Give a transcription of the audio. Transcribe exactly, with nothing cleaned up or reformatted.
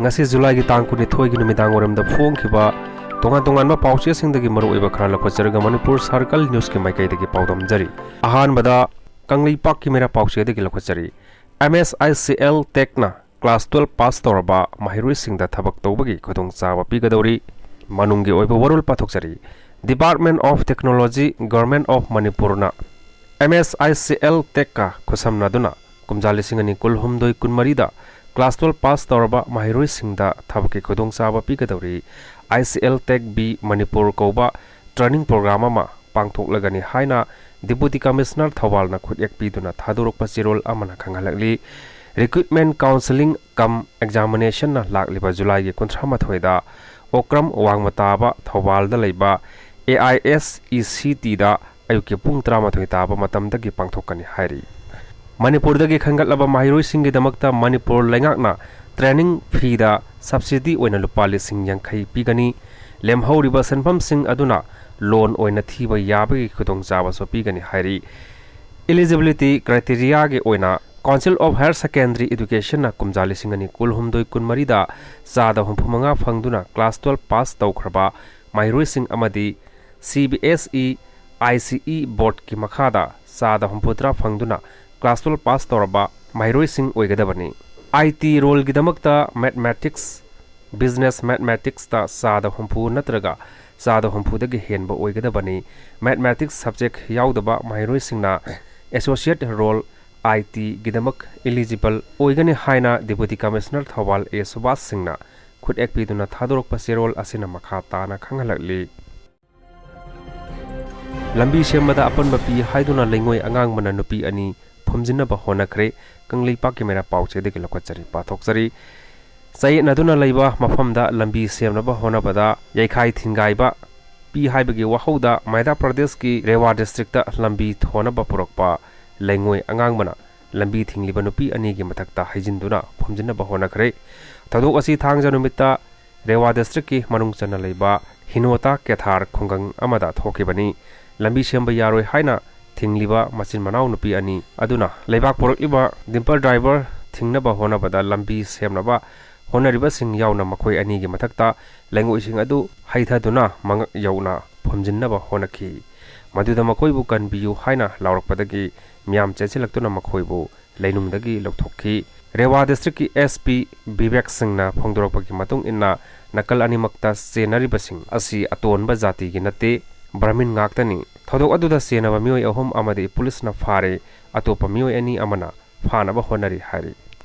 ꯉꯁꯤ ꯖꯨꯂꯥꯏꯒꯤ ꯇꯥꯡ ꯀꯨꯟꯅꯤꯊꯣꯏꯒꯤ ꯅꯨꯃꯤꯗꯥꯡ ꯋꯥꯏꯔꯝꯗ ꯐꯣꯡꯈꯤꯕ ꯇꯣꯉꯥꯟ ꯇꯣꯉꯥꯟꯕ ꯄꯥꯎꯆꯦꯁꯤꯡꯗꯒꯤ ꯃꯔꯨꯑꯣꯏꯕ ꯈꯔ ꯂꯧꯈꯠꯆꯔꯒ ꯃꯅꯤꯄꯨꯔ ꯁꯥꯔꯀꯜ ꯅ꯭ꯌꯨꯁꯀꯤ ꯃꯥꯏꯀꯩꯗꯒꯤ ꯄꯥꯎꯗꯝꯖꯔꯤ꯫ ꯑꯍꯥꯟꯕꯗ ꯀꯪꯂꯩꯄꯥꯛꯀꯤ ꯃꯤꯔꯥ ꯄꯥꯎꯆꯦꯗꯒꯤ ꯂꯧꯈꯠꯆꯔꯤ꯫ M S I C L ꯇꯦꯛꯅ ꯀ꯭ꯂꯥꯁ ꯇꯨꯋꯦꯜꯐ ꯄꯥꯁ ꯇꯧꯔꯕ ꯃꯍꯩꯔꯣꯏꯁꯤꯡꯗ ꯊꯕꯛ ꯇꯧꯕꯒꯤ ꯈꯨꯗꯣꯡꯆꯥꯕ ꯄꯤꯒꯗꯧꯔꯤ꯫ ꯃꯅꯨꯡꯒꯤ ꯑꯣꯏꯕ ꯋꯥꯔꯣꯜ ꯄꯥꯊꯣꯛꯆꯔꯤ꯫ Department of Technology, Government of ꯃꯅꯤꯄꯨꯔꯅ M S I C L ꯇꯦꯛꯀ ꯈꯨꯠꯁꯝꯅꯗꯨꯅ ꯀꯨꯝꯖꯥ ꯂꯤꯁꯤꯡ ꯑꯅꯤ ꯀꯨꯟꯍꯨꯝꯗꯣꯏ ꯀꯨꯟꯃꯔꯤꯗ ꯀ꯭ꯂꯥꯁ ꯇꯨꯋꯦꯜꯐ ꯄꯥꯁ ꯇꯧꯔꯕ ꯃꯍꯩꯔꯣꯏꯁꯤꯡꯗ ꯊꯕꯛꯀꯤ ꯈꯨꯗꯣꯡꯆꯥꯕ ꯄꯤꯒꯗꯧꯔꯤ꯫ ꯑꯥꯏ ꯁꯤ ꯑꯦꯜ ꯇꯦꯛ ꯕꯤ ꯃꯅꯤꯄꯨꯔ ꯀꯧꯕ ꯇ꯭ꯔꯦꯅꯤꯡ ꯄ꯭ꯔꯣꯒ꯭ꯔꯥꯝ ꯑꯃ ꯄꯥꯡꯊꯣꯛꯂꯒꯅꯤ ꯍꯥꯏꯅ ꯗꯤꯄꯨꯇꯤ ꯀꯃꯤꯁꯅꯔ ꯊꯧꯕꯥꯜꯅ ꯈꯨꯠꯌꯦꯛ ꯄꯤꯗꯨꯅ ꯊꯥꯗꯣꯔꯛꯄ ꯆꯦꯔꯣꯜ ꯑꯃꯅ ꯈꯪꯍꯜꯂꯛꯂꯤ꯫ ꯔꯤꯀ꯭ꯔꯨꯠꯃꯦꯟ ꯀꯥꯎꯟꯁꯤꯂꯤꯡ ꯀꯝ ꯑꯦꯛꯖꯥꯃꯤꯅꯦꯁꯟꯅ ꯂꯥꯛꯂꯤꯕ ꯖꯨꯂꯥꯏꯒꯤ ꯀꯨꯟꯊ꯭ꯔꯥ ꯃꯥꯊꯣꯏꯗ ꯑꯣꯀ꯭ꯔꯝ ꯋꯥꯡꯃ ꯇꯥꯕ ꯊꯧꯕꯥꯜꯗ ꯂꯩꯕ ꯑꯦ ꯑꯥꯏ ꯑꯦꯁ ꯏ ꯁꯤ ꯇꯤꯗ ꯑꯌꯨꯛꯀꯤ ꯄꯨꯡ ꯇꯔꯥꯃꯥꯊꯣꯏ ꯇꯥꯕ ꯃꯇꯝꯗꯒꯤ ꯄꯥꯡꯊꯣꯛꯀꯅꯤ ꯍꯥꯏꯔꯤ꯫ ꯃꯅꯤꯄꯨꯔꯗꯒꯤ ꯈꯟꯒꯠꯂꯕ ꯃꯍꯩꯔꯣꯏꯁꯤꯡꯒꯤꯗꯃꯛꯇ ꯃꯅꯤꯄꯨꯔ ꯂꯩꯉꯥꯛꯅ ꯇ꯭ꯔꯦꯅꯤꯡ ꯐꯤꯗ ꯁꯕꯁꯤꯗꯤ ꯑꯣꯏꯅ ꯂꯨꯄꯥ ꯂꯤꯁꯤꯡ ꯌꯥꯡꯈꯩ ꯄꯤꯒꯅꯤ꯫ ꯂꯦꯝꯍꯧꯔꯤꯕ ꯁꯦꯟꯐꯝꯁꯤꯡ ꯑꯗꯨꯅ ꯂꯣꯟ ꯑꯣꯏꯅ ꯊꯤꯕ ꯌꯥꯕꯒꯤ ꯈꯨꯗꯣꯡꯆꯥꯕꯁꯨ ꯄꯤꯒꯅꯤ ꯍꯥꯏꯔꯤ꯫ ꯏꯂꯤꯖꯤꯕꯤꯂꯤꯇꯤ ꯀ꯭ꯔꯥꯏꯇꯦꯔꯤꯌꯥꯒꯤ ꯑꯣꯏꯅ Council of Higher Secondary Educationꯅ ꯀꯨꯝꯖꯥ ꯂꯤꯁꯤꯡ ꯑꯅꯤ ꯀꯨꯟꯍꯨꯝꯗꯣꯏ ꯀꯨꯟꯃꯔꯤꯗ ꯆꯥꯗ ꯍꯨꯝꯐꯨ ꯃꯉꯥ ꯐꯪꯗꯨꯅ ꯀ꯭ꯂꯥꯁ ꯇꯨꯋꯦꯜꯐ ꯄꯥꯁ ꯇꯧꯈ꯭ꯔꯕ ꯃꯍꯩꯔꯣꯏꯁꯤꯡ ꯑꯃꯗꯤ C B S E I C E ꯕꯣꯔꯗꯀꯤ ꯃꯈꯥꯗ ꯆꯥꯗ ꯍꯨꯝꯐꯨꯇꯔꯥ ꯐꯪꯗꯨꯅ ꯀ꯭ꯂꯥꯁ ꯇꯨꯋꯦꯜꯐ ꯄꯥꯁ ꯇꯧꯔꯕ ꯃꯍꯩꯔꯣꯏꯁꯤꯡ ꯑꯣꯏꯒꯗꯕꯅꯤ꯫ ꯑꯥꯏ ꯇꯤ ꯔꯣꯜꯒꯤꯗꯃꯛꯇ ꯃꯦꯊꯃꯦꯇꯤꯛꯁ, ꯕꯤꯖꯤꯅꯦꯁ ꯃꯦꯊꯃꯦꯇꯤꯛꯁꯇ ꯆꯥꯗ ꯍꯨꯝꯐꯨ ꯅꯠꯇ꯭ꯔꯒ ꯆꯥꯗ ꯍꯨꯝꯐꯨꯗꯒꯤ ꯍꯦꯟꯕ ꯑꯣꯏꯒꯗꯕꯅꯤ꯫ ꯃꯦꯊꯃꯦꯇꯤꯛꯁ ꯁꯕꯖꯦꯛ ꯌꯥꯎꯗꯕ ꯃꯍꯩꯔꯣꯏꯁꯤꯡꯅ ꯑꯦꯁꯣꯁꯤꯌꯦꯠ ꯔꯣꯜ ꯑꯥꯏ ꯇꯤꯒꯤꯗꯃꯛ ꯏꯂꯤꯖꯤꯕꯜ ꯑꯣꯏꯒꯅꯤ ꯍꯥꯏꯅ ꯗꯤꯄꯨꯇꯤ ꯀꯃꯤꯁꯅꯔ ꯊꯧꯕꯥꯜ ꯑꯦ ꯁꯨꯕꯥꯁ ꯁꯤꯡꯅ ꯈꯨꯠꯌꯦꯛ ꯄꯤꯗꯨꯅ ꯊꯥꯗꯣꯔꯛꯄ ꯆꯦꯔꯣꯜ ꯑꯁꯤꯅ ꯃꯈꯥ ꯇꯥꯅ ꯈꯪꯍꯜꯂꯛꯂꯤ꯫ ꯂꯝꯕꯤ ꯁꯦꯝꯕꯗ ꯑꯄꯟꯕ ꯄꯤ ꯍꯥꯏꯗꯨꯅ ꯂꯩꯉꯣꯏ ꯑꯉꯥꯡꯕꯅ ꯅꯨꯄꯤ ꯑꯅꯤ ꯐꯨꯝꯖꯤꯟꯅꯕ ꯍꯣꯠꯅꯈ꯭ꯔꯦ꯫ ꯀꯪꯂꯩꯄꯥꯛꯀꯤ ꯃꯤꯔꯥ ꯄꯥꯎꯆꯦꯗꯒꯤ ꯂꯧꯈꯠꯆꯔꯤ, ꯄꯥꯊꯣꯛꯆꯔꯤ꯫ ꯆꯌꯦꯠꯅꯗꯨꯅ ꯂꯩꯕ ꯃꯐꯝꯗ ꯂꯝꯕꯤ ꯁꯦꯝꯅꯕ ꯍꯣꯠꯅꯕꯗ ꯌꯩꯈꯥꯏ ꯊꯤꯡꯒꯥꯏꯕ ꯄꯤ ꯍꯥꯏꯕꯒꯤ ꯋꯥꯍꯧꯗ ꯃꯙ꯭ꯌ ꯄ꯭ꯔꯗꯦꯁꯀꯤ ꯔꯦꯋꯥ ꯗꯤꯁꯇ꯭ꯔꯤꯛꯇ ꯂꯝꯕꯤ ꯊꯣꯟꯅꯕ ꯄꯨꯔꯛꯄ ꯂꯩꯉꯣꯏ ꯑꯉꯥꯡꯕꯅ ꯂꯝꯕꯤ ꯊꯤꯡꯂꯤꯕ ꯅꯨꯄꯤ ꯑꯅꯤꯒꯤ ꯃꯊꯛꯇ ꯍꯩꯖꯤꯟꯗꯨꯅ ꯐꯨꯝꯖꯤꯟꯅꯕ ꯍꯣꯠꯅꯈ꯭ꯔꯦ꯫ ꯊꯧꯗꯣꯛ ꯑꯁꯤ ꯊꯥꯡꯖ ꯅꯨꯃꯤꯠꯇ ꯔꯦꯋꯥ ꯗꯤꯁꯇ꯭ꯔꯤꯛꯀꯤ ꯃꯅꯨꯡ ꯆꯟꯅ ꯂꯩꯕ ꯍꯤꯅꯣꯇꯥ ꯀꯦꯊꯥꯔ ꯈꯨꯡꯒꯪ ꯑꯃꯗ ꯊꯣꯛꯈꯤꯕꯅꯤ꯫ ꯂꯝꯕꯤ ꯁꯦꯝꯕ ꯌꯥꯔꯣꯏ ꯍꯥꯏꯅ ꯊꯤꯡꯂꯤꯕ ꯃꯆꯤꯟ ꯃꯅꯥꯎ ꯅꯨꯄꯤ ꯑꯅꯤ ꯑꯗꯨꯅ ꯂꯩꯕꯥꯛ ꯄꯨꯔꯛꯂꯤꯕ ꯗꯝꯄꯔ ꯗ꯭ꯔꯥꯏꯚꯔ ꯊꯤꯡꯅꯕ ꯍꯣꯠꯅꯕꯗ ꯂꯝꯕꯤ ꯁꯦꯝꯅꯕ ꯍꯣꯠꯅꯔꯤꯕꯁꯤꯡ ꯌꯥꯎꯅ ꯃꯈꯣꯏ ꯑꯅꯤꯒꯤ ꯃꯊꯛꯇ ꯂꯩꯉꯣꯏꯁꯤꯡ ꯑꯗꯨ ꯍꯩꯊꯗꯨꯅ ꯃꯉꯛ ꯌꯧꯅ ꯐꯨꯝꯖꯤꯟꯅꯕ ꯍꯣꯠꯅꯈꯤ꯫ ꯃꯗꯨꯗ ꯃꯈꯣꯏꯕꯨ "ꯀꯟꯕꯤꯌꯨ" ꯍꯥꯏꯅ ꯂꯥꯎꯔꯛꯄꯗꯒꯤ ꯃꯤꯌꯥꯝ ꯆꯦꯟꯁꯤꯜꯂꯛꯇꯨꯅ ꯃꯈꯣꯏꯕꯨ ꯂꯩꯅꯨꯡꯗꯒꯤ ꯂꯧꯊꯣꯛꯈꯤ꯫ ꯔꯦꯋꯥ ꯗꯤꯁꯇ꯭ꯔꯤꯛꯀꯤ ꯑꯦꯁ ꯄꯤ ꯕꯤꯕꯦꯛ ꯁꯤꯡꯅ ꯐꯣꯡꯗꯣꯔꯛꯄꯒꯤ ꯃꯇꯨꯡ ꯏꯟꯅ, ꯅꯥꯀꯜ ꯑꯅꯤꯃꯛꯇ ꯆꯦꯟꯅꯔꯤꯕꯁꯤꯡ ꯑꯁꯤ ꯑꯇꯣꯟꯕ ꯖꯥꯇꯤꯒꯤ ꯅꯠꯇꯦ, ꯕ꯭ꯔꯥꯍꯃꯤꯟ ꯉꯥꯛꯇꯅꯤ꯫ ꯊꯧꯗꯣꯛ ꯑꯗꯨꯗ ꯆꯦꯟꯅꯕ ꯃꯤꯑꯣꯏ ꯑꯍꯨꯝ ꯑꯃꯗꯤ ꯄꯨꯂꯤꯁꯅ ꯐꯥꯔꯦ, ꯑꯇꯣꯞꯄ ꯃꯤꯑꯣꯏ ꯑꯅꯤ ꯑꯃꯅ ꯐꯥꯅꯕ ꯍꯣꯠꯅꯔꯤ ꯍꯥꯏꯔꯤ꯫